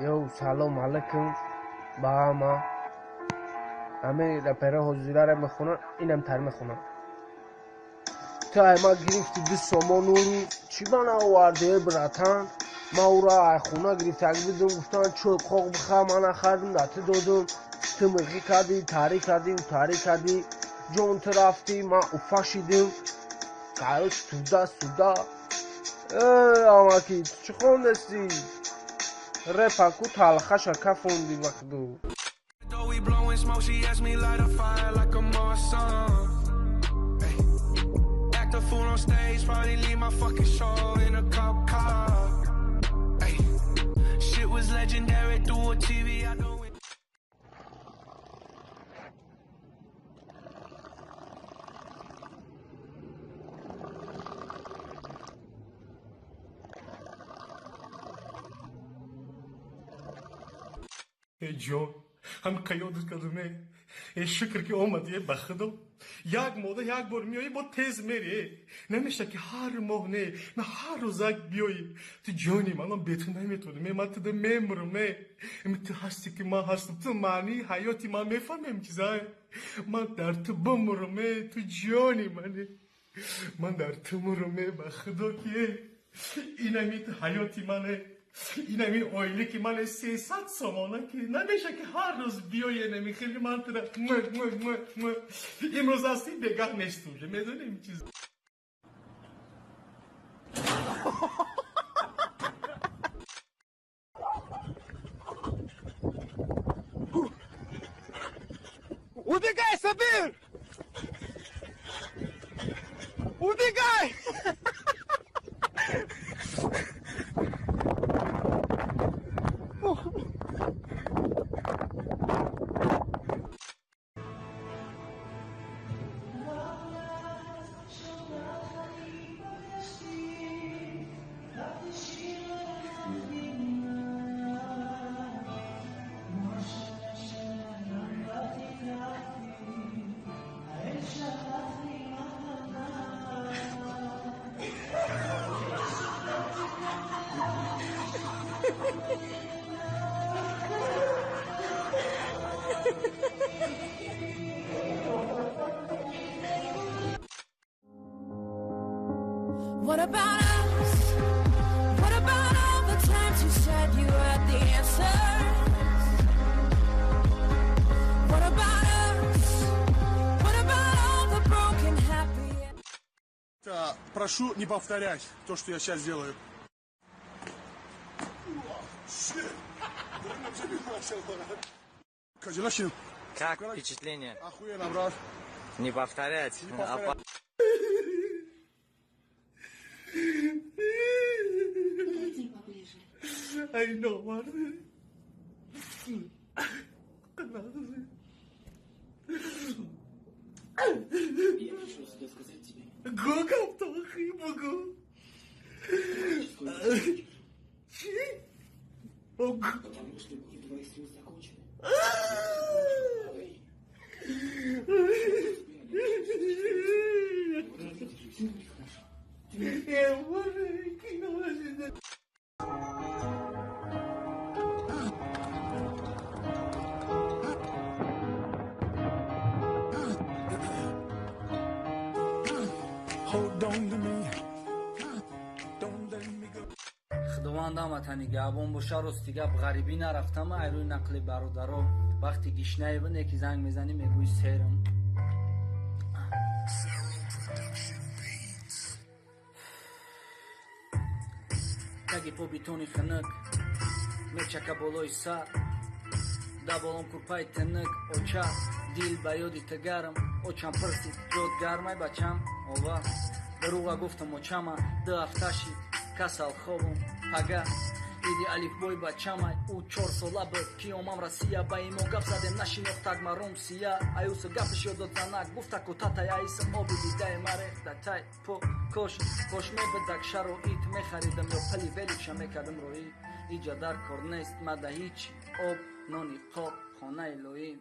Йоу, салом алейкум ба ҳама. Ҳамин рэперҳо ҳозираро мехонанд, инам тар мехонанд. Ту ай ма гирифти 2 сомон урӯз, чӣ ба наовардӣ, эй братан? Ма ӯро ай хона гирифтагӣ будум, гуфтанд чой қоқ биха, ман нахардим, да ту додум. Ту миғӣ кардӣ, тарӣ кардӣ, утарӣ кардӣ, ҷон ту рафтӣ, ман уфа шидим. Короче, туда сюда. Эй, амаки, ту чӣ хондастӣ? Рэпа ку талхаша кафонди вақту. Though we blowing smoke, she asked me light a fire like a Marsan. Ay. Act a fool on stage, probably leave my fucking show in a cop car. Ay. Shit was legendary through a TV. I don't. Эй ҷон, ҳам қаёдат кардаме. Э шукр ки омадӣ, ба худо. Як мода як бор меоӣ, бо тез мерӣ. Намеша ки ҳар моҳ не, на ҳар рӯзак биёӣ. Ту ҷони ман, ман бе ту наметавонам. Ман туда мемурам. Ту ҳастӣ ки ман ҳастам. Ту маънии ҳаёти ман мефаҳмем чизай. Ман дар ту бимурам, ту ҷони мане. Ман дар ту мурам, ба худо ки инами ҳаёти мане. Инами оиле ки ман 300 сомона ки намеша ки ҳар рӯз биёе, нами хеле ман тура имрӯз ҳастӣ, бегаҳ нестум, медонем чиз. Убегай, Сабир! Убегай! What about us? What about all the times you said you had the answers? What about us? What about all the broken happy? Прошу не повторять то, что я сейчас делаю. Как впечатление? Охуенно, брат. Не повторять. Не повторять. I know what. Я пришел сюда сказать тебе. Потому что дни твоих слез закончены. Вот видишь, все будет хорошо. Hold on to me. Don't let me go. Худованд ҳаматани габон боша, рости гап ғарибӣ нарафтам, айрӯи нақли бародаро. Вақти гишнаева неки занг мезанӣ, мегӯӣ серам. Таги по битони хунук мечака болои сар, да болом курпаи тинук. Оча дил ба ёди ту гарм, очам пурсид ҷод гармай бачам ова. Дурӯға гуфтам очама, 2 ҳафта шид касал хобум. Пага иди алифбои бачамай, ӯ 4 сола буд ки омам Россия. Ба имо гап задем, нашинохтак маром сия. Аюса гапиш ёд дод занак, гуфта кутатай аиса оби дидаи маре датай по кош. Кош мебидак шароит мехаридам ё пали великша мекардам роӣ. Иҷа дар кор нест мада ҳеч об нони қоқ хонаи лоим.